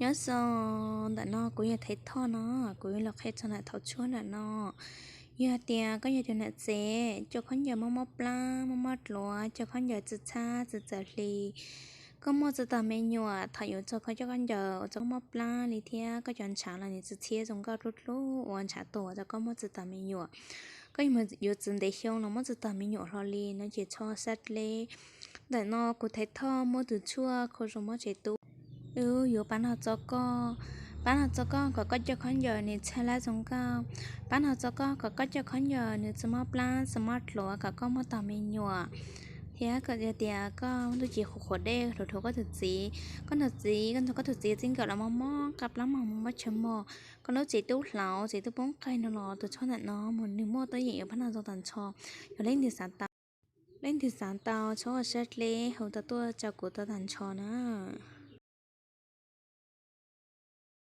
Nyob zoo, ntawm no kuv yog Thaiv Thoj no, kuv yuav los qhia txog ntawm thaum tshuab ntawm no. Yog tias koj yog tus nam txiv coj khaub ncaws mob mob plab, mob mob dluav, cov khaub ncaws txi txhab txi txawm hli, koj muaj txi tog me nyuam, thaum yuav txog koj coj khaub ncaws ua txog mob plab li thiab koj cov ntshav los nws txi txhiab zoo nkauj dlub dlub ua ntshav tuag rau koj muaj txi tog me nyuam. Koj yuav txwv ntev xyoo los muaj txi tog me nyuam hlo li no ces txhob sab dleb. Ntawm no kuv Thaiv Thoj muab tus tshuaj kho zoo mob tsev tub. Wb yuav pab nrog txo koj, pab nrog txo koj kom koj coj khaub ncaws nws txhaj lab zoo nkauj, pab nrog txo koj kom koj coj khaub ncaws nws txi mob plab txi mob dluav kom koj muaj tog me nyuam, thiab kom yog tias koj muaj tub cev qhuav qhuav dej rhuav rhuav koj tus txiv, koj tus txiv, koj nrog koj tus txiv txij nkawm los mob mob qab plab mog, mob mob chaw mog, koj lub tsev tub hlauv tsev tub poob qeeg no los tus tshuaj ntawm no mas nws muaj tuaj yeem yuav pab nrog txo tag nrho. Yog leej twg xav tau, leej twg xav tau txhob ua sab dleb, hu tau tuaj rau kuv tau tag nrho na.